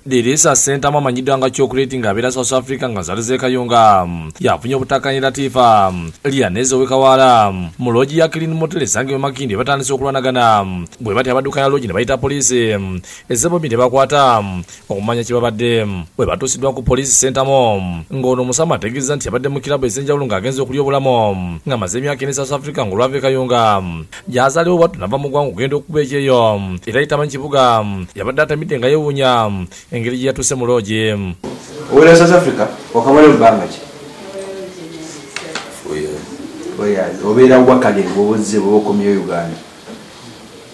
Dirisa Sentamu amanyiddwa nga Chocolate ng'abeera South Africa nga nzalize Kayunga yafunye obutakkaanya Latifa Lyaneza ow'e Kawaala mu loogi ya Clean Motel esangibwa Makindye batandise okulwanagana bwe batya abaddukanya loogi ne bayita poliisi ez'ebombi ne bakwata okumanya kye babadde. Bwe batuusiddwa ku poliisi Sentamu ng'ono omusamu ategeeza nti yabadde mu kirabu ez'enjawulo ng'agenze okulya obulamu ng'amaze emyaka ena e South Africa ng'olwava e Kayunga gy'azaaliwo bwattu n'ava mu ggwanga okugenda okukuba ekyeyo era yitama mu kibuga yabadde atamidde nga yeewuunya engeri gye yatuuse mu loogi. Obeera South Africa wakamala ebbanga ki? Obeera wakale bw'ozze bw'oba okomyewo Uganda?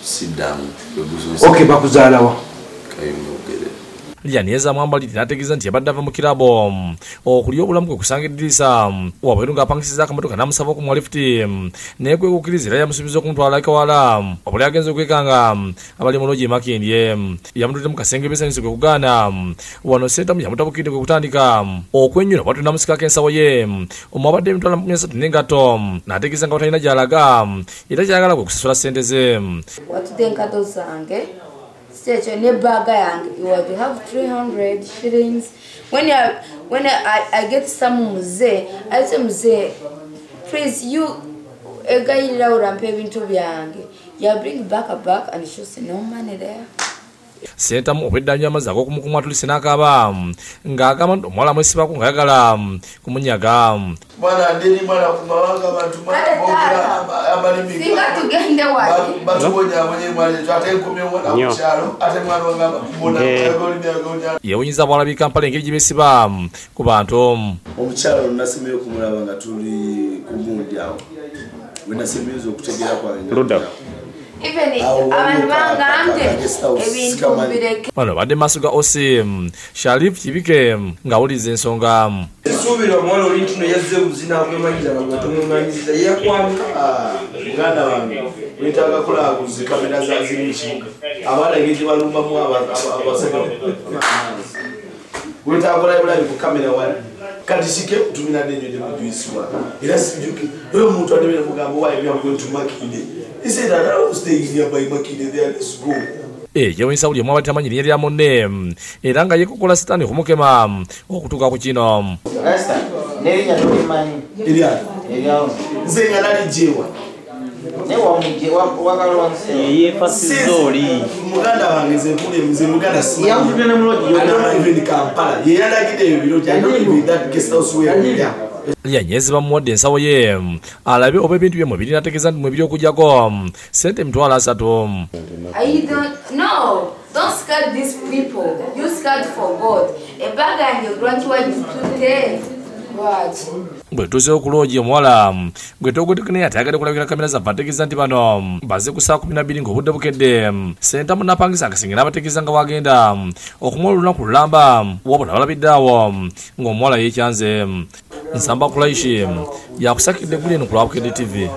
Siddamu. Okay, bakuzaala wa? Kayunga Bugerere. Lyaneza Mwambalire n'ategeeza nti yabadde ava mu kirabo okulya obulamu kwe kusanga eddirisa wabweru ng'apangisiza akamotoka n'amusaba okumuwa lifuti naye kwe kukkiriza era yamusuubiza okumutwala e Kawaala wabula yagenze okwekanga abali mu loogi e Makindye yamututte mu kasenge ebisanyuso kwe kugaana wano Sentamu yamutabukidde kwe kutandika okwennyula bw'atyo n'amusikako ensawo ye omwabadde 30,000 n'engatto n'ategeeza nga batalina gy'alaga era ky'ayagala kwe kusasula ssente ze. Watudde engatto zange Stage ne baga yange you have 300 shillings. When I get some mzee, I say mzee, please you egayirira urampe ebintu byange. You bring back a bag and she say no money there. Sentamu obwedda nnyo amazzi ag'okumukumu atulise n'akaaba ng'agamba nti omuwala amwesibako ng'ayagala kumunyaga. Mwana ndiri mwana ku mawanga abantu boogera amalimi singa tugende wali batubonyaabonye mwana ate nkomyewo mwana ku kyalo ate mwana wangamba kubona yeewunyizza abawala b'e Kampala engeri gye beesiba ku bantu. Omukyala ono nasembeyo okumulaba nga tuli ku gundi awo we nasembeyo okutegeera kwange. Even abantu bangambye ebintu mbireke. Bano badde maaso ga OC Sharif Kibike ng'awuliriza ensonga. Nsuubira omuwala oli nti no yazze buzina akwemanyiza nga tomumanyiza yeyakwamika. Muganda wange wetaaga kulaba ku zi kamera za ziri mu kibuga abaana engeri gye balumbamu abasajja wetaaga kulaba bulabi ku kamera wali kati sike tumina nenyo ne mujuisibwa era sijuki oyo omuntu ademera mugamba why we are going to Makindye. He said, I don't stay here by Makindye there, let's go. Yewunyisa buli omu abadde tamanyi linnya lya munne era nga yeekokola sitaani okumukema okutuuka ku kino. N'erinnya tolimanyi? Erya nze nga naligyewa. Yeefasizza oli. Muganda wange nze nze muganda simanyi. I don't even Kampala. Ye yandagidde ebyo biro I don't even that guest house where we are. Lyanyezi bamuwadde ensawo ye alabe oba ebintu bye mwe birina ategeeza nti mwe biri okuggyako ssente 30,000. No, don't scare these people. You scared for God. Ebaga yange lwaki wagitutte? Lwaki? Bwe tuzeewo ku loogi omuwala gwe twogedeko naye atayagadde kulabikira kamera zaffe ategeeza nti bano baze ku ssaawa 12 ng'obudde bukedde. Sentamu n'apangisa akasenge n'abategeeza nga bw'agenda okumuwa olunaku lulamba wabula balabidde awo ng'omuwala yeekyanze. Nsamba Kuraishi yakusakidde eggulu eno ku lwa Bukedde TV.